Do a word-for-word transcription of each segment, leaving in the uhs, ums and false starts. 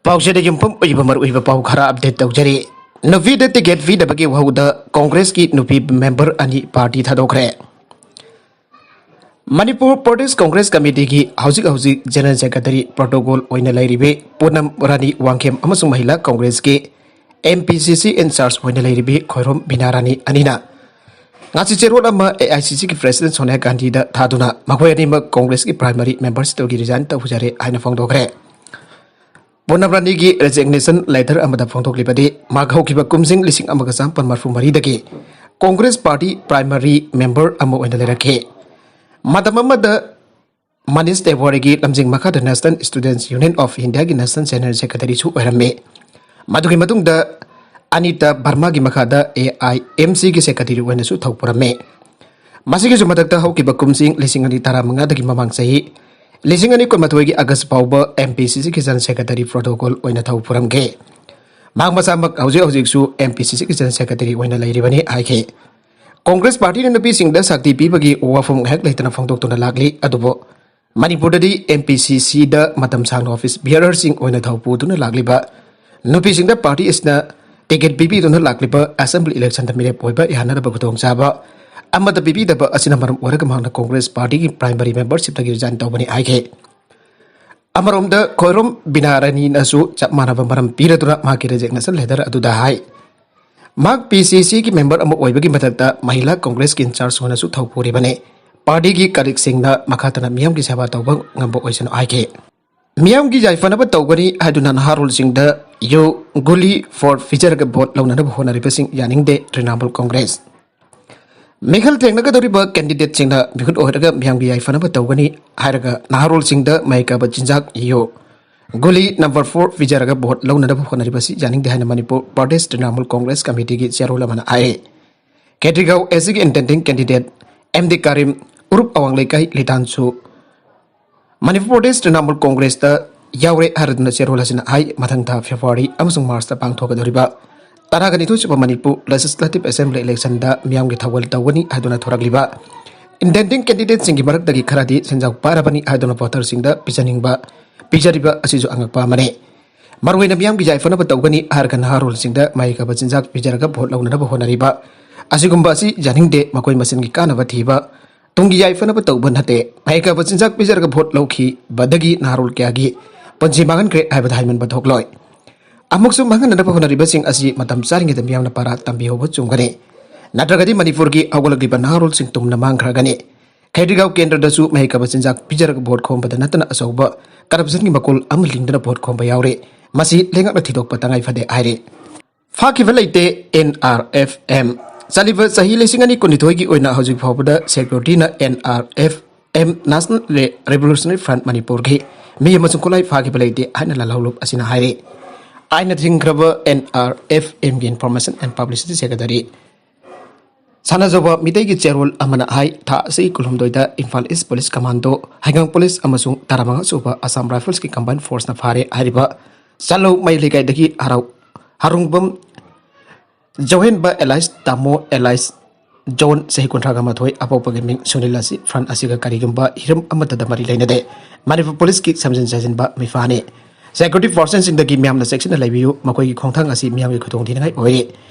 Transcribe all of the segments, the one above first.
ꯄꯥꯎꯆꯦꯗ ꯌꯨꯝꯐꯝ ꯑꯣꯏꯕ ꯃꯔꯨꯑꯣꯏꯕ ꯄꯥꯎ ꯈꯔ ꯑꯞꯗꯦꯠ ꯇꯧꯖꯔꯤ꯫ ꯅꯨꯄꯤꯗ ꯇꯤꯀꯦꯠ ꯄꯤꯗꯕꯒꯤ ꯋꯥꯍꯧꯗ ꯀꯣꯡꯒ꯭ꯔꯦꯁꯀꯤ ꯅꯨꯄꯤ ꯃꯦꯝꯕꯔ ꯑꯅꯤ ꯄꯥꯔꯇꯤ ꯊꯥꯗꯣꯛꯈ꯭ꯔꯦ꯫ ꯃꯅꯤꯄꯨꯔ ꯄ꯭ꯔꯗꯦꯁ ꯀꯣꯡꯒ꯭ꯔꯦꯁ ꯀꯃꯤꯇꯤꯒꯤ ꯍꯧꯖꯤꯛ ꯍꯧꯖꯤꯛ ꯖꯦꯅꯔꯦꯜ ꯁꯦꯀ꯭ꯔꯦꯇꯔꯤ ꯄ꯭ꯔꯣꯇꯣꯀꯣꯜ ꯑꯣꯏꯅ ꯂꯩꯔꯤꯕꯤ ꯄꯨꯅꯝ ꯔꯥꯅꯤ ꯋꯥꯡꯈꯦꯝ ꯑꯃꯁꯨꯡ ꯃꯍꯤꯂꯥ ꯀꯣꯡꯒ꯭ꯔꯦꯁꯀꯤ ꯑꯦꯝ ꯄꯤ ꯁꯤ ꯁꯤ ꯏꯟꯆꯥꯔꯖ ꯑꯣꯏꯅ ꯂꯩꯔꯤꯕꯤ ꯈꯣꯏꯔꯣꯝ ꯕꯤꯅꯥ ꯔꯥꯅꯤ ꯑꯅꯤꯅ ꯉꯁꯤ ꯆꯦꯔꯣꯜ ꯑꯃ ꯑꯦ ꯑꯥꯏ ꯁꯤ ꯁꯤꯒꯤ ꯄ꯭ꯔꯦꯁꯤꯗꯦꯟꯠ ꯁꯣꯅꯤꯌꯥ ꯒꯥꯟꯙꯤꯗ ꯊꯥꯗꯨꯅ ꯃꯈꯣꯏ ꯑꯅꯤꯃꯛ ꯀꯣꯡꯒ꯭ꯔꯦꯁꯀꯤ ꯄ꯭ꯔꯥꯏꯃꯔꯤ ꯃꯦꯝꯕꯔꯁꯤꯞꯇꯒꯤ ꯔꯤꯖꯥꯏꯟ ꯇꯧꯖꯔꯦ ꯍꯥꯏꯅ ꯐꯣꯡꯗꯣꯛꯈ꯭ꯔꯦ꯫ ꯄꯨꯅꯝ ꯔꯥꯅꯤꯒꯤ ꯔꯦꯖꯤꯒꯅꯦꯁꯟ ꯂꯦꯇꯔ ꯑꯃꯗ ꯐꯣꯡꯗꯣꯛꯂꯤꯕꯗꯤ, ꯃꯍꯥꯛ ꯍꯧꯈꯤꯕ ꯀꯨꯝꯖꯤꯡ ꯂꯤꯁꯤꯡ ꯑꯃꯒ ꯆꯥꯃꯥꯄꯟ ꯃꯔꯤꯐꯨ ꯃꯔꯤꯗꯒꯤ ꯀꯣꯡꯒ꯭ꯔꯦꯁ ꯄꯥꯔꯇꯤ ꯄ꯭ꯔꯥꯏꯃꯔꯤ ꯃꯦꯝꯕꯔ ꯑꯃ ꯑꯣꯏꯅ ꯂꯩꯔꯛꯈꯤ꯫ ꯃꯇꯝ ꯑꯃꯗ ꯃꯅꯤꯁ ꯇꯦꯋꯥꯔꯤꯒꯤ ꯂꯝꯖꯤꯡ ꯃꯈꯥꯗ National Students Union of Indiaꯒꯤ ꯅꯦꯁꯅꯦꯜ ꯖꯦꯅꯔꯦꯜ ꯁꯦꯀ꯭ꯔꯦꯇꯔꯤꯁꯨ ꯑꯣꯏꯔꯝꯃꯤ꯫ ꯃꯗꯨꯒꯤ ꯃꯇꯨꯡꯗ ꯑꯅꯤꯇꯥ ꯕꯔꯃꯥꯒꯤ ꯃꯈꯥꯗ ꯑꯦ ꯑꯥꯏ ꯑꯦꯝ ꯁꯤꯒꯤ ꯁꯦꯀ꯭ꯔꯦꯇꯔꯤ ꯑꯣꯏꯅꯁꯨ ꯊꯧ ꯄꯨꯔꯝꯃꯤ꯫ ꯃꯁꯤꯒꯤꯁꯨ ꯃꯊꯛꯇ ꯍꯧꯈꯤꯕ ꯀꯨꯝꯖꯤꯡ ꯂꯤꯁꯤꯡ ꯑꯅꯤ ꯇꯔꯥꯃꯉꯥꯗꯒꯤ ꯃꯃꯥꯡ ꯆꯍꯤ ꯂꯤꯁꯤꯡ ꯑꯅꯤ ꯀꯨꯟꯃꯥꯊꯣꯏꯒꯤ ꯑꯥꯒꯁ ꯐꯥꯎꯕ ꯑꯦꯝ ꯄꯤ ꯁꯤ ꯁꯤꯒꯤ ꯖꯦꯅꯔꯦꯜ ꯁꯦꯀ꯭ꯔꯦꯇꯔꯤ ꯄ꯭ꯔꯣꯇꯣꯀꯣꯜ ꯑꯣꯏꯅ ꯊꯧ ꯄꯨꯔꯝꯈꯤ꯫ ꯃꯍꯥꯛ ꯃꯁꯥꯃꯛ ꯍꯧꯖꯤꯛ ꯍꯧꯖꯤꯛꯁꯨ ꯑꯦꯝ ꯄꯤ ꯁꯤ ꯁꯤꯒꯤ ꯖꯦꯅꯔꯦꯜ ꯁꯦꯀ꯭ꯔꯦꯇꯔꯤ ꯑꯣꯏꯅ ꯂꯩꯔꯤꯕꯅꯤ ꯍꯥꯏꯈꯤ꯫ ꯀꯣꯡꯒ꯭ꯔꯦꯁ ꯄꯥꯔꯇꯤꯅ ꯅꯨꯄꯤꯁꯤꯡꯗ ꯁꯛꯇꯤ ꯄꯤꯕꯒꯤ ꯋꯥꯐꯝ ꯉꯥꯏꯍꯥꯛ ꯂꯩꯇꯅ ꯐꯣꯡꯗꯣꯛꯇꯨꯅ ꯂꯥꯛꯂꯤ, ꯑꯗꯨꯕꯨ ꯃꯅꯤꯄꯨꯔꯗꯗꯤ ꯑꯦꯝ ꯄꯤ ꯁꯤ ꯁꯤꯗ ꯃꯇꯝ ꯁꯥꯡꯅ ꯑꯣꯐꯤꯁ ꯕꯤꯌꯔꯔꯁꯤꯡ ꯑꯣꯏꯅ ꯊꯧ ꯄꯨꯗꯨꯅ ꯂꯥꯛꯂꯤꯕ ꯅꯨꯄꯤꯁꯤꯡꯗ ꯄꯥꯔꯇꯤ ꯑꯁꯤꯅ ꯇꯤꯀꯦꯠ ꯄꯤꯕꯤꯗꯨꯅ ꯂꯥꯛꯂꯤꯕ ꯑꯦꯁꯦꯝꯕ꯭ꯂꯤ ꯏꯂꯦꯛꯁꯟꯗ ꯃꯤꯔꯦꯞ ꯑꯣꯏꯕ ꯌꯥꯅꯅꯕ ꯈꯨꯗꯣꯡꯆꯥꯕ ꯑꯃꯠꯇ ꯄꯤꯕꯤꯗꯕ ꯑꯁꯤꯅ ꯃꯔꯝ ꯑꯣꯏꯔꯒ ꯃꯍꯥꯛꯅ ꯀꯣꯡꯒ꯭ꯔꯦꯁ ꯄꯥꯔꯇꯤꯒꯤ ꯄ꯭ꯔꯥꯏꯃꯔꯤ ꯃꯦꯝꯕꯔꯁꯤꯞꯇꯒꯤ ꯔꯤꯖꯥꯏꯟ ꯇꯧꯕꯅꯤ ꯍꯥꯏꯈꯤ꯫ ꯑꯃꯔꯣꯝꯗ ꯈꯣꯏꯔꯣꯝ ꯕꯤꯅꯥ ꯔꯥꯅꯤꯅꯁꯨ ꯆꯞ ꯃꯥꯟꯅꯕ ꯃꯔꯝ ꯄꯤꯔꯗꯨꯅ ꯃꯍꯥꯛꯀꯤ ꯔꯦꯖꯤꯒꯅꯦꯁꯟ ꯂꯦꯇꯔ ꯑꯗꯨꯗ ꯍꯥꯏ꯫ ꯃꯍꯥꯛ ꯄꯤ ꯁꯤ ꯁꯤꯒꯤ ꯃꯦꯝꯕꯔ ꯑꯃ ꯑꯣꯏꯕꯒꯤ ꯃꯊꯛꯇ ꯃꯍꯤꯂꯥ ꯀꯣꯡꯒ꯭ꯔꯦꯁꯀꯤ ꯏꯟꯆꯥꯔꯖ ꯑꯣꯏꯅꯁꯨ ꯊꯧ ꯄꯨꯔꯤꯕꯅꯤ꯫ ꯄꯥꯔꯇꯤꯒꯤ ꯀꯂꯤꯛꯁꯤꯡꯅ ꯃꯈꯥ ꯇꯥꯅ ꯃꯤꯌꯥꯝꯒꯤ ꯁꯦꯕꯥ ꯇꯧꯕ ꯉꯝꯕ ꯑꯣꯏꯁꯅꯨ ꯍꯥꯏꯈꯤ꯫ ꯃꯤꯌꯥꯝꯒꯤ ꯌꯥꯏꯐꯅꯕ ꯇꯧꯒꯅꯤ ꯍꯥꯏꯗꯨꯅ ꯅꯍꯥꯔꯣꯜꯁꯤꯡꯗ ꯌꯨ ꯒꯨꯂꯤ ꯐꯣꯔ ꯄꯤꯖꯔꯒ ꯚꯣꯠ ꯂꯧꯅꯅꯕ ꯍꯣꯠꯅꯔꯤꯕꯁꯤꯡ ꯌꯥꯅꯤꯡꯗꯦ, ꯇ꯭ꯔꯤꯅꯥꯃꯨꯜ ꯀꯣꯡꯒ꯭ꯔꯦꯁ꯫ ꯃꯤꯈꯜ ꯊꯦꯡꯅꯒꯗꯧꯔꯤꯕ ꯀꯦꯟꯗꯤꯗꯦꯠꯁꯤꯡꯅ ꯃꯤꯍꯨꯠ ꯑꯣꯏꯔꯒ ꯃꯤꯌꯥꯝꯒꯤ ꯌꯥꯏꯐꯅꯕ ꯇꯧꯒꯅꯤ ꯍꯥꯏꯔꯒ ꯅꯍꯥꯔꯣꯜꯁꯤꯡꯗ ꯃꯍꯩ ꯀꯥꯕ ꯆꯤꯟꯖꯥꯛ ꯌꯨ ꯒꯨꯂꯤ ꯅꯝꯕꯔ ꯐꯣꯔ ꯄꯤꯖꯔꯒ ꯚꯣꯠ ꯂꯧꯅꯅꯕ ꯍꯣꯠꯅꯔꯤꯕꯁꯤ ꯌꯥꯅꯤꯡꯗꯦ ꯍꯥꯏꯅ ꯃꯅꯤꯄꯨꯔ ꯄ꯭ꯔꯗꯦꯁ ꯇ꯭ꯔꯤꯅꯥꯃꯨꯜ ꯀꯣꯡꯒ꯭ꯔꯦꯁ ꯀꯃꯤꯇꯤꯒꯤ ꯆꯦꯔꯣꯜ ꯑꯃꯅ ꯍꯥꯏꯔꯤ꯫ ꯈꯦꯇ꯭ꯔꯤꯒꯥꯎ ꯑꯦꯁ ꯁꯤꯒꯤ ꯏꯟꯇꯦꯟꯗꯤꯡ ꯀꯦꯟꯗꯤꯗꯦꯠ ꯑꯦꯝ ꯗꯤ ꯀꯥꯔꯤꯝ, ꯎꯔꯨꯞ ꯑꯋꯥꯡ ꯂꯩꯀꯥꯏ ꯂꯤꯇꯥꯟꯁꯨ ꯃꯅꯤꯄꯨꯔ ꯄ꯭ꯔꯗꯦꯁ ꯇ꯭ꯔꯤꯅꯥꯃꯨꯜ ꯀꯣꯡꯒ꯭ꯔꯦꯁꯇ ꯌꯥꯎꯔꯦ ꯍꯥꯏꯔꯗꯨꯅ ꯆꯦꯔꯣꯜ ꯑꯁꯤꯅ ꯍꯥꯏ꯫ ꯃꯊꯪ ꯊꯥ ꯐꯦꯕ꯭ꯔꯨꯋꯥꯔꯤ ꯑꯃꯁꯨꯡ ꯃꯥꯔꯆꯇ ꯄꯥꯡꯊꯣꯛꯀꯗꯧꯔꯤꯕ ꯇꯔꯥꯒ ꯅꯤꯊꯣꯏ ꯁꯨꯕ ꯃꯅꯤꯄꯨꯔ ꯂꯦꯖꯤꯁꯂꯦꯇꯤꯚ ꯑꯦꯁꯦꯝꯕ꯭ꯂꯤ ꯏꯂꯦꯛꯁꯟꯗ ꯃꯤꯌꯥꯝꯒꯤ ꯊꯧꯒꯜ ꯇꯧꯒꯅꯤ ꯍꯥꯏꯗꯨꯅ ꯊꯣꯔꯛꯂꯤꯕ ꯏꯟꯇꯦꯟꯗꯤꯡ ꯀꯦꯟꯗꯤꯗꯦꯠꯁꯤꯡꯒꯤ ꯃꯔꯛꯇꯒꯤ ꯈꯔꯗꯤ ꯁꯦꯟꯖꯥꯎ ꯄꯥꯏꯔꯕꯅꯤ ꯍꯥꯏꯗꯨꯅ ꯚꯣꯇꯔꯁꯤꯡꯗ ꯄꯤꯖꯅꯤꯡꯕ ꯄꯤꯖꯔꯤꯕ ꯑꯁꯤꯁꯨ ꯑꯉꯛꯄ ꯑꯃꯅꯤ꯫ ꯃꯔꯨꯑꯣꯏꯅ ꯃꯤꯌꯥꯝꯒꯤ ꯌꯥꯏꯐꯅꯕ ꯇꯧꯒꯅꯤ ꯍꯥꯏꯔꯒ ꯅꯍꯥꯔꯣꯜꯁꯤꯡꯗ ꯃꯍꯩ ꯀꯥꯕ ꯆꯤꯟꯖꯥꯛ ꯄꯤꯖꯔꯒ ꯚꯣꯠ ꯂꯧꯅꯅꯕ ꯍꯣꯠꯅꯔꯤꯕ ꯑꯁꯤꯒꯨꯝꯕ ꯑꯁꯤ ꯌꯥꯅꯤꯡꯗꯦ꯫ ꯃꯈꯣꯏ ꯃꯁꯦꯟꯒꯤ ꯀꯥꯟꯅꯕ ꯊꯤꯕ, ꯇꯨꯡꯒꯤ ꯌꯥꯏꯐꯅꯕ ꯇꯧꯕ ꯅꯠꯇꯦ꯫ ꯃꯍꯩ ꯀꯥꯕ ꯆꯤꯟꯖꯥꯛ ꯄꯤꯖꯔꯒ ꯚꯣꯠ ꯂꯧꯈꯤꯕꯗꯒꯤ ꯅꯍꯥꯔꯣꯜ ꯀꯌꯥꯒꯤ ꯄꯨꯟꯁꯤ ꯃꯥꯡꯍꯟꯈ꯭ꯔꯦ ꯍꯥꯏꯕꯗ ꯍꯥꯏꯃꯟꯕ ꯊꯣꯛꯂꯣꯏ꯫ ꯑꯃꯨꯛꯁꯨ ꯃꯥꯡꯍꯟꯅꯅꯕ ꯍꯣꯠꯅꯔꯤꯕꯁꯤꯡ ꯑꯁꯤ ꯃꯇꯝ ꯆꯥꯔꯤꯉꯩꯗ ꯃꯤꯌꯥꯝꯅ ꯄꯥꯔꯥ ꯇꯝꯕꯤꯍꯧꯕ ꯆꯨꯝꯒꯅꯤ꯫ ꯅꯠꯇ꯭ꯔꯒꯗꯤ ꯃꯅꯤꯄꯨꯔꯒꯤ ꯍꯧꯒꯠꯂꯛꯂꯤꯕ ꯅꯍꯥꯔꯣꯜꯁꯤꯡ ꯇꯨꯝꯅ ꯃꯥꯡꯈ꯭ꯔꯒꯅꯤ꯫ ꯈꯩꯔꯤꯒꯥꯎ ꯀꯦꯟꯗ꯭ꯔꯗꯁꯨ ꯃꯍꯩ ꯀꯥꯕ ꯆꯤꯟꯖꯥꯛ ꯄꯤꯖꯔꯒ ꯚꯣꯠ ꯈꯣꯝꯕꯗ ꯅꯠꯇꯅ ꯑꯆꯧꯕ ꯀꯔꯞꯁꯟꯒꯤ ꯃꯀꯣꯜ ꯑꯃ ꯂꯤꯡꯗꯨꯅ ꯚꯣꯠ ꯈꯣꯝꯕ ꯌꯥꯎꯔꯦ꯫ ꯃꯁꯤ ꯂꯩꯉꯥꯛꯅ ꯊꯤꯗꯣꯛꯄ ꯇꯉꯥꯏ ꯐꯗꯦ ꯍꯥꯏꯔꯤ꯫ ꯐꯥꯈꯤꯕ ꯂꯩꯇꯦ ꯑꯦꯟ ꯑꯥꯔ ꯑꯦꯐ ꯑꯦꯝ꯫ ꯆꯠꯂꯤꯕ ꯆꯍꯤ ꯂꯤꯁꯤꯡ ꯑꯅꯤ ꯀꯨꯟꯅꯤꯊꯣꯏꯒꯤ ꯑꯣꯏꯅ ꯍꯧꯖꯤꯛ ꯐꯥꯎꯕꯗ ꯁꯦꯀ꯭ꯌꯨꯔꯤꯇꯤꯅ N R F M, National Re-, Revolutionary Front ꯃꯅꯤꯄꯨꯔꯒꯤ ꯃꯤ ꯑꯃꯁꯨꯡ ꯈꯨꯠꯂꯥꯏ ꯐꯥꯈꯤꯕ ꯂꯩꯇꯦ ꯍꯥꯏꯅ ꯂꯥꯜꯍꯧꯂꯨꯞ ꯑꯁꯤꯅ ꯍꯥꯏꯔꯤ꯫ ꯑꯥꯏꯟꯅ ꯊꯤꯡꯈ꯭ꯔꯕ ꯑꯦꯟ ꯑꯥꯔ ꯑꯦꯐ ꯑꯦꯝꯒꯤ ꯏꯟꯐꯣꯔꯃꯦꯁꯟ ꯑꯦꯟ ꯄꯕ꯭ꯂꯤꯁꯤꯇꯤ ꯁꯦꯀ꯭ꯔꯦꯇꯔꯤ ꯁꯥꯟꯅꯖꯧꯕ ꯃꯤꯇꯩꯒꯤ ꯆꯦꯔꯣꯜ ꯑꯃꯅ ꯍꯥꯏ, ꯊꯥ ꯑꯁꯤꯒꯤ ꯀꯨꯟꯍꯨꯝꯗꯣꯏꯗ ꯏꯝꯐꯥꯜ ꯏꯁ ꯄꯨꯂꯤꯁ ꯀꯃꯥꯟꯗꯣ, ꯍꯩꯉꯥꯡ ꯄꯨꯂꯤꯁ ꯑꯃꯁꯨꯡ ꯇꯔꯥꯃꯉꯥ ꯁꯨꯕ ꯑꯁꯥꯝ ꯔꯥꯏꯐꯜꯁꯀꯤ ꯀꯝꯕꯥꯏꯟ ꯐꯣꯔꯁꯅ ꯐꯥꯔꯦ ꯍꯥꯏꯔꯤꯕ ꯆꯥꯂꯧ ꯃꯩ ꯂꯩꯀꯥꯏꯗꯒꯤ ꯍꯔꯥꯎ-, ꯍꯔꯨꯡꯕꯝ ꯖꯧꯍꯦꯟꯕ alias ꯇꯥꯃꯣ alias ꯖꯣꯟ, ꯆꯍꯤ ꯀꯨꯟꯊ꯭ꯔꯥꯒ ꯃꯥꯊꯣꯏ, ꯑꯄꯣꯛꯄꯒꯤ ꯃꯤꯡ ꯁꯨꯅꯤꯜ ꯑꯁꯤ ꯐ꯭ꯔꯟ ꯑꯁꯤꯒ ꯀꯔꯤꯒꯨꯝꯕ ꯍꯤꯔꯝ ꯑꯃꯠꯇꯗ ꯃꯔꯤ ꯂꯩꯅꯗꯦ꯫ ꯃꯅꯤꯄꯨꯔ ꯄꯨꯂꯤꯁꯀꯤ ꯁꯦꯝꯖꯤꯟ ꯁꯥꯖꯤꯟꯕ ꯃꯤꯐꯥꯅꯤ꯫ ꯁꯦꯀ꯭ꯌꯨꯔꯤꯇꯤ ꯐꯣꯔꯁꯁꯤꯡꯗꯒꯤ ꯃꯤꯌꯥꯝꯅ ꯆꯦꯛꯁꯤꯟꯅ ꯂꯩꯕꯤꯌꯨ, ꯃꯈꯣꯏꯒꯤ ꯈꯣꯡꯊꯥꯡ ꯑꯁꯤ ꯃꯤꯌꯥꯝꯒꯤ ꯈꯨꯗꯣꯡꯊꯤꯅꯤꯡꯉꯥꯏ ꯑꯣꯏꯔꯤ꯫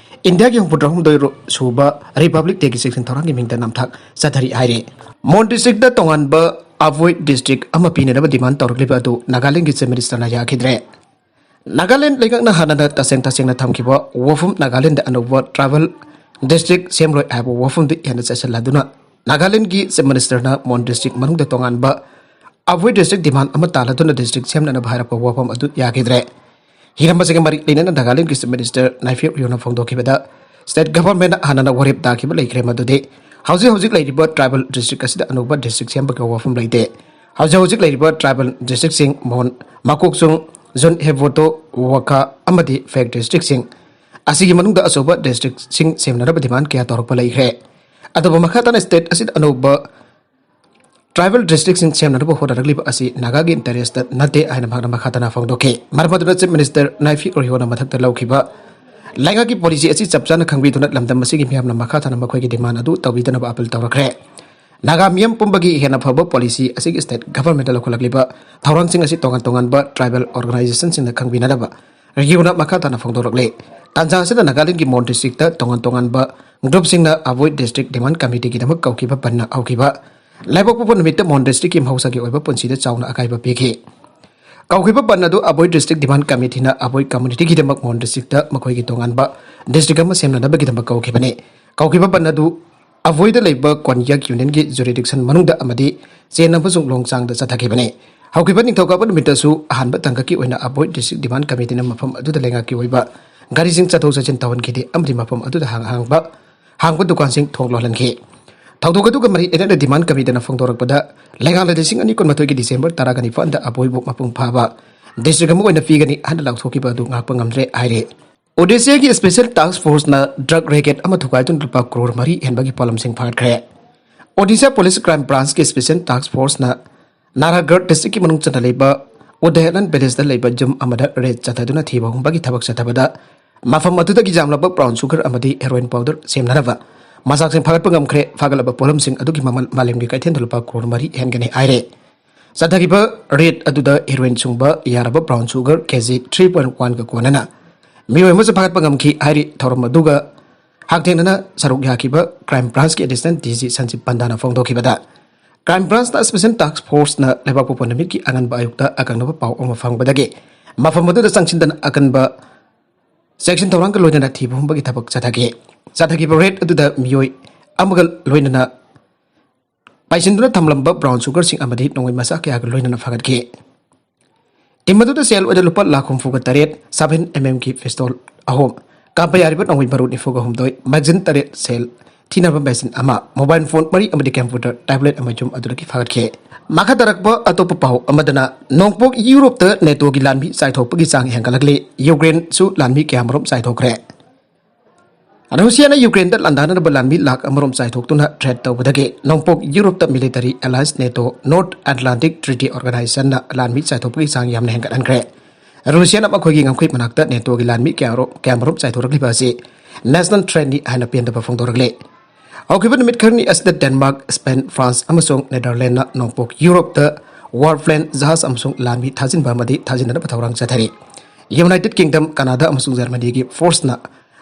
ꯏꯟꯗꯤꯌꯥꯒꯤ ꯍꯨꯝꯐꯨꯇꯔꯨꯛ ꯁꯨꯕ ꯔꯤꯄꯕ꯭ꯂꯤꯛ ꯗꯦꯒꯤ ꯆꯦꯛꯁꯤꯟ ꯊꯧꯔꯥꯡꯒꯤ ꯃꯤꯡꯗ ꯅꯝꯊꯥꯛ ꯆꯠꯊꯔꯤ ꯍꯥꯏꯔꯤ꯫ ꯃꯣꯟ ꯗꯤꯁꯇ꯭ꯔꯤꯛꯇ ꯇꯣꯉꯥꯟꯕ ꯑꯕꯣꯏ ꯗꯤꯁꯇ꯭ꯔꯤꯛ ꯑꯃ ꯄꯤꯅꯅꯕ ꯗꯤꯃꯥꯟ ꯇꯧꯔꯛꯂꯤꯕ ꯑꯗꯨ ꯅꯥꯒꯥꯂꯦꯟꯒꯤ ꯆꯤꯐ ꯃꯤꯅꯤꯁꯇꯔꯅ ꯌꯥꯈꯤꯗ꯭ꯔꯦ꯫ ꯅꯥꯒꯥꯂꯦꯟ ꯂꯩꯉꯥꯛꯅ ꯍꯥꯟꯅꯅ ꯇꯁꯦꯡ ꯇꯁꯦꯡꯅ ꯊꯝꯈꯤꯕ ꯋꯥꯐꯝ ꯅꯥꯒꯥꯂꯦꯟꯗ ꯑꯅꯧꯕ ꯇ꯭ꯔꯥꯏꯕꯦꯜ ꯗꯤꯁꯇ꯭ꯔꯤꯛ ꯁꯦꯝꯂꯣꯏ ꯍꯥꯏꯕ ꯋꯥꯐꯝꯗꯨ ꯍꯦꯟꯅ ꯆꯠꯁꯤꯜꯂꯗꯨꯅ ꯅꯥꯒꯥꯂꯦꯟꯒꯤ ꯆꯤꯐ ꯃꯤꯅꯤꯁꯇꯔꯅ ꯃꯣꯟ ꯗꯤꯁꯇ꯭ꯔꯤꯛ ꯃꯅꯨꯡꯗ ꯇꯣꯉꯥꯟꯕ ꯑꯕꯣꯏ ꯗꯤꯁꯇ꯭ꯔꯤꯛ ꯗꯤꯃꯥꯟ ꯑꯃ ꯇꯥꯜꯂꯗꯨꯅ ꯗꯤꯁꯇ꯭ꯔꯤꯛ ꯁꯦꯝꯅꯅꯕ ꯍꯥꯏꯔꯛꯄ ꯋꯥꯐꯝ ꯑꯗꯨ ꯌꯥꯈꯤꯗ꯭ꯔꯦ꯫ ꯍꯤꯔꯝ ꯑꯁꯤꯒ ꯃꯔꯤ ꯂꯩꯅꯅ ꯅꯥꯒꯥꯂꯦꯟꯒꯤ ꯆꯤꯐ ꯃꯤꯅꯤꯁꯇꯔ ꯅꯥꯏꯐꯤꯌꯨ ꯔꯤꯑꯣꯅ ꯐꯣꯡꯗꯣꯛꯈꯤꯕꯗ, ꯁ꯭ꯇꯦꯠ ꯒꯚꯔꯟꯃꯦꯟꯠꯅ ꯍꯥꯟꯅꯅ ꯋꯥꯔꯦꯞ ꯇꯥꯈꯤꯕ ꯂꯩꯈ꯭ꯔꯦ ꯃꯗꯨꯗꯤ ꯍꯧꯖꯤꯛ ꯍꯧꯖꯤꯛ ꯂꯩꯔꯤꯕ ꯇ꯭ꯔꯥꯏꯕꯦꯜ ꯗꯤꯁꯇ꯭ꯔꯤꯛ ꯑꯁꯤꯗ ꯑꯅꯧꯕ ꯗꯤꯁꯇ꯭ꯔꯤꯛ ꯁꯦꯝꯕꯒꯤ ꯋꯥꯐꯝ ꯂꯩꯇꯦ꯫ ꯍꯧꯖꯤꯛ ꯍꯧꯖꯤꯛ ꯂꯩꯔꯤꯕ ꯇ꯭ꯔꯥꯏꯕꯦꯜ ꯗꯤꯁꯇ꯭ꯔꯤꯛꯁꯤꯡ ꯃꯣꯟ, ꯃꯀꯣꯛꯆꯨꯡ, ꯖꯨꯟ ꯍꯦꯕꯣꯇꯣ, ꯋꯥꯀꯥ ꯑꯃꯗꯤ ꯐꯦꯛ ꯗꯤꯁꯇ꯭ꯔꯤꯛꯁꯤꯡ ꯑꯁꯤꯒꯤ ꯃꯅꯨꯡꯗ ꯑꯆꯧꯕ ꯗꯤꯁꯇ꯭ꯔꯤꯛꯁꯤꯡ ꯁꯦꯝꯅꯅꯕ ꯗꯤꯃꯥꯟ ꯀꯌꯥ ꯇꯧꯔꯛꯄ ꯂꯩꯈ꯭ꯔꯦ꯫ ꯑꯗꯨꯕꯨ ꯃꯈꯥ ꯇꯥꯅ ꯁ꯭ꯇꯦꯠ ꯑꯁꯤꯗ ꯑꯅꯧꯕ ꯇ꯭ꯔꯥꯏꯕꯦꯜ ꯗꯤꯁꯇ꯭ꯔꯤꯛꯁꯤꯡ ꯁꯦꯝꯅꯅꯕ ꯍꯣꯠꯅꯔꯛꯂꯤꯕ ꯑꯁꯤ ꯅꯥꯒꯥꯒꯤ ꯏꯟꯇꯔꯦꯁꯇ ꯅꯠꯇꯦ ꯍꯥꯏꯅ ꯃꯍꯥꯛꯅ ꯃꯈꯥ ꯇꯥꯅ ꯐꯣꯡꯗꯣꯛꯈꯤ꯫ ꯃꯔꯝ ꯑꯗꯨꯅ ꯆꯤꯐ ꯃꯤꯅꯤꯁꯇꯔ ꯅꯥꯏꯐꯤ ꯔꯤꯑꯣꯅ ꯃꯊꯛꯇ ꯂꯧꯈꯤꯕ ꯂꯩꯉꯥꯛꯀꯤ ꯄꯣꯂꯤꯁꯤ ꯑꯁꯤ ꯆꯞ ꯆꯥꯅ ꯈꯪꯕꯤꯗꯨꯅ ꯂꯝꯗꯝ ꯑꯁꯤꯒꯤ ꯃꯤꯌꯥꯝꯅ ꯃꯈꯥ ꯇꯥꯅ ꯃꯈꯣꯏꯒꯤ ꯗꯤꯃꯥꯟ ꯑꯗꯨ ꯇꯧꯕꯤꯗꯅꯕ ꯑꯥꯄꯤꯜ ꯇꯧꯔꯛꯈ꯭ꯔꯦ꯫ ꯅꯥꯒꯥ ꯃꯤꯌꯥꯝ ꯄꯨꯝꯕꯒꯤ ꯍꯦꯟꯅ ꯐꯕ ꯄꯣꯂꯤꯁꯤ ꯑꯁꯤꯒꯤ ꯁ꯭ꯇꯦꯠ ꯒꯚꯔꯟꯃꯦꯟꯠꯅ ꯂꯧꯈꯠꯂꯛꯂꯤꯕ ꯊꯧꯔꯥꯡꯁꯤꯡ ꯑꯁꯤ ꯇꯣꯉꯥꯟ ꯇꯣꯉꯥꯟꯕ ꯇ꯭ꯔꯥꯏꯕꯦꯜ ꯑꯣꯔꯒꯅꯥꯏꯖꯦꯁꯟꯁꯤꯡꯅ ꯈꯪꯕꯤꯅꯅꯕ ꯔꯤꯒꯤꯌꯣꯅ ꯃꯈꯥ ꯇꯥꯅ ꯐꯣꯡꯗꯣꯔꯛꯂꯤ꯫ ꯇꯥꯟꯖꯥ ꯑꯁꯤꯗ ꯅꯥꯒꯥꯂꯦꯟꯗꯒꯤ ꯃꯣꯟ ꯗꯤꯁꯇ꯭ꯔꯤꯛꯇ ꯇꯣꯉꯥꯟ ꯇꯣꯉꯥꯟꯕ ꯒ꯭ꯔꯨꯞꯁꯤꯡꯅ ꯑꯕꯣꯏ ꯗꯤꯁꯇ꯭ꯔꯤꯛ ꯗꯤꯃꯥꯟ ꯀꯃꯤꯇꯤꯒꯤꯗꯃꯛ ꯀꯧꯈꯤꯕ ꯕꯟꯅ ꯍꯧꯈꯤꯕ ꯂꯩꯕꯥꯛꯄꯣꯛꯄ ꯅꯨꯃꯤꯠꯇ ꯃꯣꯟ ꯗꯤꯁꯇ꯭ꯔꯤꯛꯀꯤ ꯃꯍꯧꯁꯥꯒꯤ ꯑꯣꯏꯕ ꯄꯨꯟꯁꯤꯗ ꯆꯥꯎꯅ ꯑꯀꯥꯏꯕ ꯄꯤꯈꯤ꯫ ꯀꯧꯈꯤꯕ ꯕꯟ ꯑꯗꯨ ꯑꯕꯣꯏ ꯗꯤꯁꯇ꯭ꯔꯤꯛ ꯗꯤꯃꯥꯟ ꯀꯃꯤꯇꯤꯅ ꯑꯕꯣꯏ ꯀꯝꯃꯨꯅꯤꯇꯤꯒꯤꯗꯃꯛ ꯃꯣꯟ ꯗꯤꯁꯇ꯭ꯔꯤꯛꯇ ꯃꯈꯣꯏꯒꯤ ꯇꯣꯉꯥꯟꯕ ꯗꯤꯁꯇ꯭ꯔꯤꯛ ꯑꯃ ꯁꯦꯝꯅꯅꯕꯒꯤꯗꯃꯛ ꯀꯧꯈꯤꯕꯅꯤ꯫ ꯀꯧꯈꯤꯕ ꯕꯟ ꯑꯗꯨ ꯑꯕꯣꯏꯗ ꯂꯩꯕ ꯀꯣꯟꯌꯥꯛ ꯌꯨꯅꯤꯌꯟꯒꯤ ꯖꯨꯔꯤꯗꯤꯛꯁꯟ ꯃꯅꯨꯡꯗ ꯑꯃꯗꯤ ꯆꯦꯟ ꯑꯃꯁꯨꯡ ꯂꯣꯡꯆꯥꯡꯗ ꯆꯠꯊꯈꯤꯕꯅꯤ꯫ ꯍꯧꯈꯤꯕ ꯅꯤꯡꯊꯧꯀꯥꯕ ꯅꯨꯃꯤꯠꯇꯁꯨ ꯑꯍꯥꯟꯕ ꯇꯥꯡꯀꯛꯀꯤ ꯑꯣꯏꯅ ꯑꯕꯣꯏ ꯗꯤꯁꯇ꯭ꯔꯤꯛ ꯗꯤꯃꯥꯟ ꯀꯃꯤꯇꯤꯅ ꯃꯐꯝ ꯑꯗꯨꯗ ꯂꯩꯉꯥꯛꯀꯤ ꯑꯣꯏꯕ ꯒꯥꯔꯤꯁꯤꯡ ꯆꯠꯊꯣꯛ ꯆꯠꯁꯤꯟ ꯇꯧꯍꯟꯈꯤꯗꯦ ꯑꯃꯗꯤ ꯃꯐꯝ ꯑꯗꯨꯗ ꯍꯥꯡ ꯍꯥꯡꯕ ꯍꯥꯡꯕ ꯗꯨꯀꯥꯟꯁꯤꯡ ꯊꯣꯡ ꯂꯣꯜꯍꯟꯈꯤ꯫ ꯊꯧꯗꯣꯛ ꯑꯗꯨꯒ ꯃꯔꯤ ꯂꯩꯅꯅ ꯗꯤꯃꯥꯟ ꯀꯃꯤꯇꯤꯅ ꯐꯣꯡꯗꯣꯔꯛꯄꯗ, ꯂꯩꯉꯥꯛꯅ ꯂꯤꯁꯤꯡ ꯑꯅꯤ ꯀꯨꯟꯃꯥꯊꯣꯏꯒꯤ ꯗꯤꯁꯦꯝꯕꯔ ꯇꯔꯥꯒ ꯅꯤꯄꯥꯟꯗ ꯑꯕꯣꯏꯕꯨ ꯃꯄꯨꯡ ꯐꯥꯕ ꯗꯤꯁꯇ꯭ꯔꯤꯛ ꯑꯃ ꯑꯣꯏꯅ ꯄꯤꯒꯅꯤ ꯍꯥꯏꯅ ꯂꯥꯎꯊꯣꯛꯈꯤꯕ ꯑꯗꯨ ꯉꯥꯛꯄ ꯉꯝꯗ꯭ꯔꯦ ꯍꯥꯏꯔꯤ꯫ ꯑꯣꯗꯤꯁꯥꯒꯤ ꯁ꯭ꯄꯦꯁꯦꯜ ꯇꯥꯁꯛ ꯐꯣꯔꯁꯅ ꯗ꯭ꯔꯒ ꯔꯦꯀꯦꯠ ꯑꯃ ꯊꯨꯒꯥꯏꯗꯨꯅ ꯂꯨꯄꯥ ꯀ꯭ꯔꯣꯔ ꯃꯔꯤ ꯍꯦꯟꯕꯒꯤ ꯄꯣꯠꯂꯝꯁꯤꯡ ꯐꯥꯒꯠꯈ꯭ꯔꯦ꯫ ꯑꯣꯗꯤꯁꯥ ꯄꯨꯂꯤꯁ ꯀ꯭ꯔꯥꯏꯝ ꯕ꯭ꯔꯥꯟꯁꯀꯤ ꯁ꯭ꯄꯦꯁꯦꯜ ꯇꯥꯁꯛ ꯐꯣꯔꯁꯅ ꯅꯥꯔꯥꯒꯔ ꯗꯤꯁꯇ꯭ꯔꯤꯛꯀꯤ ꯃꯅꯨꯡ ꯆꯟꯅ ꯂꯩꯕ ꯎꯗꯌꯂꯟ ꯚꯤꯂꯦꯖꯇ ꯂꯩꯕ ꯌꯨꯝ ꯑꯃꯗ ꯔꯦꯗ ꯆꯠꯊꯗꯨꯅ ꯊꯤꯕ ꯍꯨꯝꯕꯒꯤ ꯊꯕꯛ ꯆꯠꯊꯕꯗ, ꯃꯐꯝ ꯑꯗꯨꯗꯒꯤ ꯌꯥꯝꯂꯕ ꯕ꯭ꯔꯥꯎꯟ ꯁꯨꯒꯔ ꯑꯃꯗꯤ ꯍꯦꯔꯣꯏꯟ ꯄꯥꯎꯗꯔ ꯁꯦꯝꯅꯅꯕ ꯃꯆꯥꯛꯁꯤꯡ ꯐꯥꯒꯠꯄ ꯉꯝꯈ꯭ꯔꯦ꯫ ꯐꯥꯒꯠꯂꯕ ꯄꯣꯠꯂꯝꯁꯤꯡ ꯑꯗꯨꯒꯤ ꯃꯃꯜ ꯃꯥꯂꯦꯝꯒꯤ ꯀꯩꯊꯦꯜꯗ ꯂꯨꯄꯥ ꯀ꯭ꯔꯣꯔ ꯃꯔꯤ ꯍꯦꯟꯒꯅꯤ ꯍꯥꯏꯔꯦ꯫ ꯆꯠꯊꯈꯤꯕ ꯔꯦꯗ ꯑꯗꯨꯗ ꯍꯦꯔꯣꯏꯟ ꯁꯨꯡꯕ ꯌꯥꯔꯕ ꯕ꯭ꯔꯥꯎꯟ ꯁꯨꯒꯔ ꯀꯦꯖꯤ ꯊ꯭ꯔꯤ ꯄꯣꯏꯟꯠ ꯋꯥꯟꯒ ꯀꯣꯟꯅꯅ ꯃꯤꯑꯣꯏ ꯑꯃꯁꯨ ꯐꯥꯒꯠꯄ ꯉꯝꯈꯤ ꯍꯥꯏꯔꯤ꯫ ꯊꯧꯔꯝ ꯑꯗꯨꯒ ꯍꯛꯊꯦꯡꯅꯅ ꯁꯔꯨꯛ ꯌꯥꯈꯤꯕ crime ꯕ꯭ꯔꯥꯟꯁꯀꯤ additional D G ꯁꯟꯖꯤꯕ ꯄꯟꯗꯥꯅ ꯐꯣꯡꯗꯣꯛꯈꯤꯕꯗ, crime ꯕ꯭ꯔꯥꯟꯁꯅ special ꯇꯥꯁꯛ ꯐꯣꯔꯁꯅ ꯂꯩꯕꯥꯛꯄꯣꯛꯄ ꯅꯨꯃꯤꯠꯀꯤ ꯑꯉꯟꯕ ꯑꯌꯨꯛꯇ ꯑꯀꯛꯅꯕ ꯄꯥꯎ ꯑꯃ ꯐꯪꯕꯗꯒꯤ ꯃꯐꯝ ꯑꯗꯨꯗ ꯆꯪꯁꯤꯟꯗꯅ ꯑꯀꯟꯕ ꯆꯦꯛꯁꯤꯟ ꯊꯧꯔꯥꯡꯒ ꯂꯣꯏꯅꯅ ꯊꯤꯕ ꯍꯨꯝꯕꯒꯤ ꯊꯕꯛ ꯆꯠꯊꯈꯤ꯫ ꯆꯠꯊꯈꯤꯕ ꯔꯦꯗ ꯑꯗꯨꯗ ꯃꯤꯑꯣꯏ ꯑꯃꯒ ꯂꯣꯏꯅꯅ ꯄꯥꯏꯁꯤꯟꯗꯨꯅ ꯊꯝꯂꯝꯕ ꯕ꯭ꯔꯥꯎꯟ ꯁꯨꯒꯔꯁꯤꯡ ꯑꯃꯗꯤ ꯅꯣꯡꯃꯩ ꯃꯆꯥ ꯀꯌꯥꯒ ꯂꯣꯏꯅꯅ ꯐꯥꯒꯠꯈꯤ꯫ ꯇꯤꯝ ꯑꯗꯨꯗ ꯁꯦꯜ ꯑꯣꯏꯅ ꯂꯨꯄꯥ ꯂꯥꯈ ꯍꯨꯝꯐꯨꯒ ꯇꯔꯦꯠ, ꯁꯚꯦꯟ ꯑꯦꯝ ꯑꯦꯝꯒꯤ ꯄꯤꯁꯇꯣꯜ ꯑꯍꯨꯝ, ꯀꯥꯞꯄ ꯌꯥꯔꯤꯕ ꯅꯣꯡꯃꯩ ꯕꯥꯔꯨꯗ ꯅꯤꯐꯨꯒ ꯍꯨꯝꯗꯣꯏ, ꯃꯦꯒꯥꯖꯤꯟ ꯇꯔꯦꯠ, ꯁꯦꯜ ꯊꯤꯅꯕ ꯃꯦꯁꯤꯟ ꯑꯃ, ꯃꯣꯕꯥꯏꯜ ꯐꯣꯟ ꯃꯔꯤ ꯑꯃꯗꯤ ꯀꯝꯄ꯭ꯌꯨꯇꯔ ꯇꯦꯕ꯭ꯂꯦꯠ ꯑꯃ ꯌꯨꯝ ꯑꯗꯨꯗꯒꯤ ꯐꯥꯒꯠꯈꯤ꯫ ꯃꯈꯥ ꯇꯥꯔꯛꯄ ꯑꯇꯣꯞꯄ ꯄꯥꯎ ꯑꯃꯗꯅ, ꯅꯣꯡꯄꯣꯛ ꯌꯨꯔꯣꯞꯇ ꯅꯦꯇꯣꯒꯤ ꯂꯥꯟꯃꯤ ꯆꯥꯏꯊꯣꯛꯄꯒꯤ ꯆꯥꯡ ꯍꯦꯟꯒꯠꯂꯛꯂꯤ꯫ ꯌꯨꯀ꯭ꯔꯦꯟꯁꯨ ꯂꯥꯟꯃꯤ ꯀꯌꯥꯃꯔꯨꯝ ꯆꯥꯏꯊꯣꯛꯈ꯭ꯔꯦ꯫ ꯔꯨꯁꯤꯌꯥꯅ ꯌꯨꯀ꯭ꯔꯦꯟꯗ ꯂꯥꯟꯗꯥꯅꯅꯕ ꯂꯥꯟꯃꯤ ꯂꯥꯈ ꯑꯃꯔꯣꯝ ꯆꯥꯏꯊꯣꯛꯇꯨꯅ ꯊ꯭ꯔꯦꯠ ꯇꯧꯕꯗꯒꯤ ꯅꯣꯡꯄꯣꯛ ꯌꯨꯔꯣꯞꯇ ꯃꯤꯂꯤꯇꯔꯤ ꯑꯦꯂꯥꯌꯟꯁ ꯅꯦꯇꯣ, ꯅꯣꯔꯠ ꯑꯦꯠꯂꯥꯟꯇꯤꯛ ꯇ꯭ꯔꯤꯇꯤ ꯑꯣꯔꯒꯅꯥꯏꯖꯦꯁꯟꯅ ꯂꯥꯟꯃꯤ ꯆꯥꯏꯊꯣꯛꯄꯒꯤ ꯆꯥꯡ ꯌꯥꯝꯅ ꯍꯦꯟꯒꯠꯍꯟꯈ꯭ꯔꯦ꯫ ꯔꯨꯁꯤꯌꯥꯅ ꯃꯈꯣꯏꯒꯤ ꯉꯝꯈꯩ ꯃꯅꯥꯛꯇ ꯅꯦꯇꯣꯒꯤ ꯂꯥꯟꯃꯤ ꯀꯌꯥꯔꯣ-, ꯀꯌꯥꯃꯔꯨꯝ ꯆꯥꯏꯊꯣꯔꯛꯂꯤꯕ ꯑꯁꯤ ꯅꯦꯁꯅꯦꯜ ꯊ꯭ꯔꯦꯠꯅꯤ ꯍꯥꯏꯅ ꯄꯦꯟꯗꯕ ꯐꯣꯡꯗꯣꯔꯛꯂꯤ꯫ ꯍꯧꯈꯤꯕ ꯅꯨꯃꯤꯠ ꯈꯔꯅꯤ ꯑꯁꯤꯗ ꯗꯦꯟꯃꯥꯔꯛ, ꯁ꯭ꯄꯦꯟ, ꯐ꯭ꯔꯥꯟꯁ ꯑꯃꯁꯨꯡ ꯅꯦꯗꯔꯂꯦꯟꯗꯅ ꯅꯣꯡꯄꯣꯛ ꯌꯨꯔꯣꯞꯇ warplane ꯖꯍꯥꯖ ꯑꯃꯁꯨꯡ ꯂꯥꯟꯃꯤ ꯊꯥꯖꯤꯟꯕ ꯑꯃꯗꯤ ꯊꯥꯖꯤꯟꯅꯅꯕ ꯊꯧꯔꯥꯡ ꯆꯠꯊꯔꯤ꯫ United Kingdom, ꯀꯅꯥꯗꯥ ꯑꯃꯁꯨꯡ ꯖꯔꯃꯅꯤꯒꯤ forceꯅ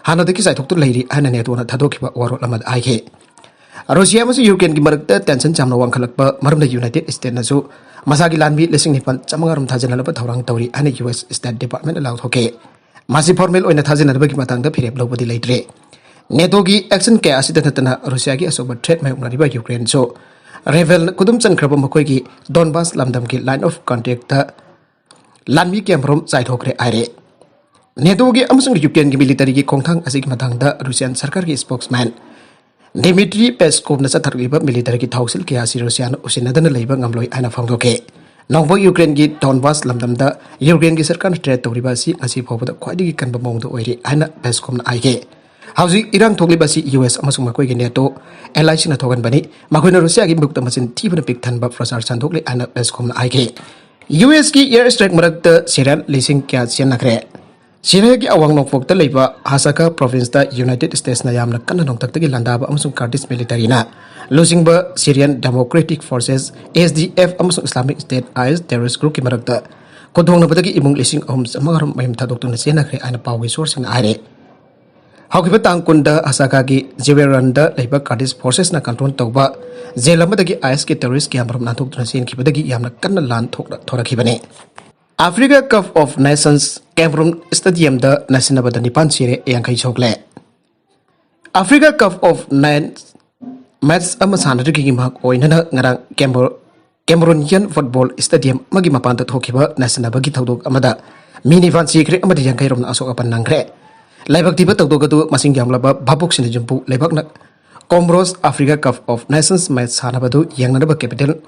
ꯍꯥꯟꯅꯗꯒꯤ ꯆꯥꯏꯊꯣꯛꯇꯨꯅ ꯂꯩꯔꯤ ꯍꯥꯏꯅ ꯅꯦꯇꯣꯅ ꯊꯥꯗꯣꯛꯈꯤꯕ ꯋꯥꯔꯣꯜ ꯑꯃꯗ ꯍꯥꯏꯈꯤ꯫ ꯔꯨꯁꯤꯌꯥ ꯑꯃꯁꯨꯡ ꯌꯨꯀ꯭ꯔꯦꯟꯒꯤ ꯃꯔꯛꯇ tension ꯌꯥꯝꯅ ꯋꯥꯡꯈꯠꯂꯛꯄ ꯃꯔꯝꯅ United Statesꯅꯁꯨ ꯃꯁꯥꯒꯤ ꯂꯥꯟꯃꯤ ꯂꯤꯁꯤꯡ ꯅꯤꯄꯥꯟ ꯆꯥꯃꯉꯥ ꯔꯣꯝ ꯊꯥꯖꯤꯟꯅꯅꯕ ꯊꯧꯔꯥꯡ ꯇꯧꯔꯤ ꯍꯥꯏꯅ U S State Departmentꯅ ꯂꯥꯎꯊꯣꯛꯈꯤ꯫ ꯃꯁꯤ formal ꯑꯣꯏꯅ ꯊꯥꯖꯤꯟꯅꯕꯒꯤ ꯃꯇꯥꯡꯗ ꯐꯤꯔꯦꯞ ꯂꯧꯕꯗꯤ ꯂꯩꯇ꯭ꯔꯤ꯫ ꯅꯦꯇꯣꯒꯤ action ꯀꯌꯥ ꯑꯁꯤꯗ ꯅꯠꯇꯅ ꯔꯨꯁꯤꯌꯥꯒꯤ ꯑꯆꯧꯕ threat ꯃꯥꯌꯣꯛꯅꯔꯤꯕ ꯌꯨꯀ꯭ꯔꯦꯟꯁꯨ ꯔꯦꯕꯦꯜꯅ ꯈꯨꯗꯨꯝ ꯆꯟꯈ꯭ꯔꯕ ꯃꯈꯣꯏꯒꯤ ꯗꯣꯟꯕꯥꯁ ꯂꯝꯗꯝꯒꯤ line of contactꯇ ꯂꯥꯟꯃꯤ ꯀꯌꯥꯃꯔꯨꯝ ꯆꯥꯏꯊꯣꯛꯈ꯭ꯔꯦ ꯍꯥꯏꯔꯦ꯫ ꯅꯦꯇꯣꯒꯤ ꯑꯃꯁꯨꯡ ꯌꯨꯀ꯭ꯔꯦꯟꯒꯤ militaryꯒꯤ ꯈꯣꯡꯊꯥꯡ ꯑꯁꯤꯒꯤ ꯃꯇꯥꯡꯗ ꯔꯨꯁꯤꯌꯥꯟ ꯁꯔꯀꯥꯔꯒꯤ spokesman Dmitry Peskovꯅ ꯆꯠꯊꯔꯛꯂꯤꯕ militaryꯒꯤ ꯊꯧꯁꯤꯜ ꯀꯌꯥ ꯑꯁꯤ ꯔꯨꯁꯤꯌꯥꯅ ꯎꯁꯤꯟꯅꯗꯅ ꯂꯩꯕ ꯉꯝꯂꯣꯏ ꯍꯥꯏꯅ ꯐꯣꯡꯗꯣꯛꯈꯤ꯫ ꯅꯣꯡꯄꯣꯛ ꯌꯨꯀ꯭ꯔꯦꯟꯒꯤ ꯗꯣꯟꯕꯥꯁ ꯂꯝꯗꯝꯗ ꯌꯨꯀ꯭ꯔꯦꯟꯒꯤ ꯁꯔꯀꯥꯔꯅ threat ꯇꯧꯔꯤꯕ ꯑꯁꯤ ꯉꯁꯤ ꯐꯥꯎꯕꯗ ꯈ꯭ꯋꯥꯏꯗꯒꯤ ꯀꯟꯕ ꯃꯑꯣꯡꯗ ꯑꯣꯏꯔꯤ ꯍꯥꯏꯅ ꯄꯦꯁꯀꯣꯝꯅ ꯍꯥꯏꯈꯤ꯫ ꯍꯧꯖꯤꯛ ꯏꯔꯥꯡ ꯊꯣꯛꯂꯤꯕ ꯑꯁꯤ U S ꯑꯃꯁꯨꯡ ꯃꯈꯣꯏꯒꯤ ꯅꯦꯇꯣ allyꯁꯤꯡꯅ ꯊꯣꯛꯍꯟꯕꯅꯤ꯫ ꯃꯈꯣꯏꯅ ꯔꯨꯁꯤꯌꯥꯒꯤ ꯃꯤꯍꯨꯠꯇ ꯃꯆꯤꯟ ꯊꯤꯕꯅ ꯄꯤꯛ ꯊꯟꯕ ꯄ꯭ꯔꯆꯥꯔ ꯁꯟꯗꯣꯛꯂꯤ ꯍꯥꯏꯅ ꯄꯦꯁꯀꯣꯝꯅ ꯍꯥꯏꯈꯤ꯫ U Sꯀꯤ air strike ꯃꯔꯛꯇ ꯁꯤꯔꯤꯌꯥꯟ ꯂꯤꯁꯤꯡ ꯀꯌꯥ ꯆꯦꯟꯅꯈ꯭ꯔꯦ꯫ ꯁꯤꯔꯤꯌꯥꯒꯤ ꯑꯋꯥꯡ ꯅꯣꯡꯄꯣꯛꯇ ꯂꯩꯕ ꯍꯁꯥꯀꯥ provinceꯇ United Statesꯅ ꯌꯥꯝꯅ ꯀꯟꯅ ꯅꯣꯡꯊꯛꯇꯒꯤ ꯂꯥꯟꯗꯥꯕ ꯑꯃꯁꯨꯡ Kurdish militaryꯅ ꯂꯨꯆꯤꯡꯕ Syrian Democratic Forces, S D F, ꯑꯃꯁꯨꯡ Islamic State, I S, terrorist groupꯀꯤ ꯃꯔꯛꯇ ꯈꯨꯗꯣꯡꯅꯕꯗꯒꯤ ꯏꯃꯨꯡ ꯂꯤꯁꯤꯡ ꯑꯍꯨꯝ ꯆꯥꯝꯃꯉꯥ ꯔꯣꯝ ꯃꯌꯨꯝ ꯊꯥꯗꯣꯛꯇꯨꯅ ꯆꯦꯟꯅꯈ꯭ꯔꯦ ꯍꯥꯏꯅ ꯄꯥꯎꯒꯤ sourceꯁꯤꯡꯅ ꯍꯥꯏꯔꯦ꯫ ꯍꯧꯈꯤꯕ ꯇꯥꯡ ꯀꯨꯟꯗ ꯍꯁꯥꯀꯥꯒꯤ ꯖꯤꯋꯦꯔꯟꯗ ꯂꯩꯕ Kurdish forcesꯅ control ꯇꯧꯕ jail ꯑꯃꯗꯒꯤ ISꯀꯤ terrorist ꯀꯌꯥꯃꯔꯨꯝ ꯅꯥꯟꯊꯣꯛꯇꯨꯅ ꯆꯦꯟꯈꯤꯕꯗꯒꯤ ꯌꯥꯝꯅ ꯀꯟꯅ ꯂꯥꯟ ꯊꯣꯛꯂ-, ꯊꯣꯔꯛꯈꯤꯕꯅꯤ꯫ Africa Cup of Nations Cameroon Stadiumꯗ ꯅꯥꯁꯤꯟꯅꯕꯗ ꯅꯤꯄꯥꯟ ꯁꯤꯔꯦ, ꯌꯥꯡꯈꯩ ꯁꯣꯛꯂꯦ꯫ Africa Cup of Nations match ꯑꯃ ꯁꯥꯟꯅꯔꯤꯉꯩꯒꯤ ꯃꯍꯥꯛ ꯑꯣꯏꯅꯅ ꯉꯔꯥꯡ Camero-, Cameroonian football stadium ꯑꯃꯒꯤ ꯃꯄꯥꯟꯗ ꯊꯣꯛꯈꯤꯕ ꯅꯥꯁꯤꯟꯅꯕꯒꯤ ꯊꯧꯗꯣꯛ ꯑꯃꯗ ꯃꯤ ꯅꯤꯄꯥꯟ ꯁꯤꯈ꯭ꯔꯦ ꯑꯃꯗꯤ ꯌꯥꯡꯈꯩ ꯔꯣꯝꯅ ꯑꯁꯣꯛ ꯑꯄꯟ ꯅꯪꯈ꯭ꯔꯦ꯫ ꯂꯥꯏꯕꯛ ꯊꯤꯕ ꯊꯧꯗꯣꯛ ꯑꯗꯨ ꯃꯁꯤꯡ ꯌꯥꯝꯂꯕ ꯚꯥꯕꯣꯛꯁꯤꯡꯅ ꯌꯨꯝꯕꯨ ꯂꯩꯕꯥꯛꯅ Comoros Africa Cup of Nations match ꯁꯥꯟꯅꯕꯗꯨ ꯌꯦꯡꯅꯅꯕ capital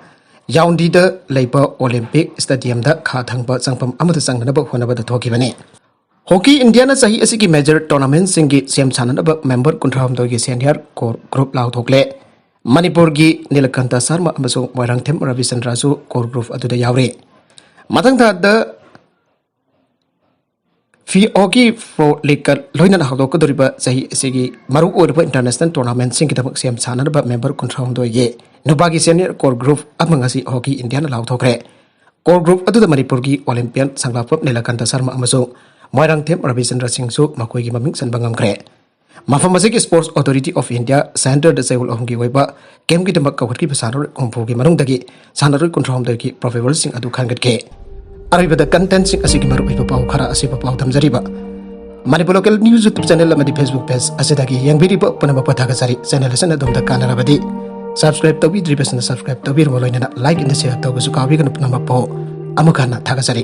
Yaoundeꯗ ꯂꯩꯕ Olympic Stadiumꯗ ꯈꯥ ꯊꯪꯕ ꯆꯪꯐꯝ ꯑꯃꯗ ꯆꯪꯅꯅꯕ ꯍꯣꯠꯅꯕꯗ ꯊꯣꯛꯈꯤꯕꯅꯤ꯫ Hockey Indiaꯅ ꯆꯍꯤ ꯑꯁꯤꯒꯤ major tournamentꯁꯤꯡꯒꯤ ꯁꯦꯝ ꯁꯥꯅꯅꯕ member ꯀꯨꯟꯊ꯭ꯔꯥꯍꯨꯝꯗꯣꯏꯒꯤ senior core group ꯂꯥꯎꯊꯣꯛꯂꯦ꯫ ꯃꯅꯤꯄꯨꯔꯒꯤ ꯅꯤꯂꯀꯟꯇ ꯁꯔꯃ ꯑꯃꯁꯨꯡ ꯃꯣꯏꯔꯥꯡꯊꯦꯝ ꯔꯕꯤꯆꯟꯗ꯭ꯔꯁꯨ core group ꯑꯗꯨꯗ ꯌꯥꯎꯔꯤ꯫ ꯃꯊꯪ ꯊꯥꯗ ꯐꯤ ꯍꯣꯀꯤ ꯄ꯭ꯔꯣ ꯂꯤꯒꯀ ꯂꯣꯏꯅꯅ ꯍꯧꯗꯣꯛꯀꯗꯧꯔꯤꯕ ꯆꯍꯤ ꯑꯁꯤꯒꯤ ꯃꯔꯨꯑꯣꯏꯔꯕ ꯏꯟꯇꯔꯅꯦꯁꯅꯦꯜ ꯇꯣꯔꯅꯥꯃꯦꯟꯁꯤꯡꯒꯤꯗꯃꯛ ꯁꯦꯝ ꯁꯥꯅꯅꯕ ꯃꯦꯝꯕꯔ ꯀꯨꯟꯊ꯭ꯔꯥꯍꯨꯝꯗꯣꯏꯒꯤ ꯅꯨꯄꯥꯒꯤ ꯁꯦꯅꯤꯌꯔ ꯀꯣꯔ ꯒ꯭ꯔꯨꯞ ꯑꯃ ꯉꯁꯤ ꯍꯣꯀꯤ ꯏꯟꯗꯤꯌꯥꯅ ꯂꯥꯎꯊꯣꯛꯈ꯭ꯔꯦ꯫ ꯀꯣꯔ ꯒ꯭ꯔꯨꯞ ꯑꯗꯨꯗ ꯃꯅꯤꯄꯨꯔꯒꯤ ꯑꯣꯂꯤꯝꯄꯤꯌꯟ ꯁꯪꯂꯥꯛꯄꯝ ꯅꯤꯂꯀꯥꯟꯇ ꯁꯔꯃ ꯑꯃꯁꯨꯡ ꯃꯣꯏꯔꯥꯡꯊꯦꯝ ꯔꯕꯤꯆꯟꯗ꯭ꯔ ꯁꯤꯡꯁꯨ ꯃꯈꯣꯏꯒꯤ ꯃꯃꯤꯡ ꯆꯟꯕ ꯉꯝꯈ꯭ꯔꯦ꯫ ꯃꯐꯝ ꯑꯁꯤꯒꯤ Sports Authority of India ꯁꯦꯟꯇꯔꯗ ꯆꯌꯣꯜ ꯑꯍꯨꯝꯒꯤ ꯑꯣꯏꯕ ꯀꯦꯝꯞꯀꯤꯗꯃꯛ ꯀꯧꯈꯠꯈꯤꯕ ꯁꯥꯟꯅꯔꯣꯏ ꯍꯨꯝꯐꯨꯒꯤ ꯃꯅꯨꯡꯗꯒꯤ ꯁꯥꯟꯅꯔꯣꯏ ꯀꯨꯟꯊ꯭ꯔꯥꯍꯨꯝꯗꯣꯏꯒꯤ ꯄ꯭ꯔꯣꯐꯦꯁꯅꯦꯜꯁꯤꯡ ꯑꯗꯨ ꯈꯟꯒꯠꯈꯤ꯫ ꯑꯔꯣꯏꯕꯗ ꯀꯟꯇꯦꯟꯁꯤꯡ ꯑꯁꯤꯒꯤ ꯃꯔꯨꯑꯣꯏꯕ ꯄꯥꯎ ꯈꯔ ꯑꯁꯤꯕꯨ ꯄꯥꯎ ꯊꯝꯖꯔꯤꯕ Manipur local news YouTube channel ꯑꯃꯗꯤ ꯐꯦꯁꯕꯨꯛ ꯄꯦꯖ ꯑꯁꯤꯗꯒꯤ ꯌꯦꯡꯕꯤꯔꯤꯕ ꯄꯨꯝꯅꯃꯛꯄꯨ ꯊꯥꯒꯠꯆꯔꯤ꯫ ꯆꯦꯅꯦꯜ ꯑꯁꯤꯅ ꯑꯗꯣꯝꯗ ꯀꯥꯟꯅꯔꯕꯗꯤ ꯁꯕꯁꯀ꯭ꯔꯥꯏꯕ ꯇꯧꯕꯤꯗ꯭ꯔꯤꯕꯁꯤꯡꯅ ꯁꯕꯁꯀ꯭ꯔꯥꯏꯕ ꯇꯧꯕꯤꯔꯝꯃꯨ, ꯂꯣꯏꯅꯅ ꯂꯥꯏꯛ ꯑꯃꯗꯤ ꯁꯦꯌꯔ ꯇꯧꯕꯁꯨ ꯀꯥꯎꯕꯤꯒꯅꯨ꯫ ꯄꯨꯝꯅꯃꯛꯄꯨ ꯑꯃꯨꯛ ꯍꯟꯅ ꯊꯥꯒꯠꯆꯔꯤ꯫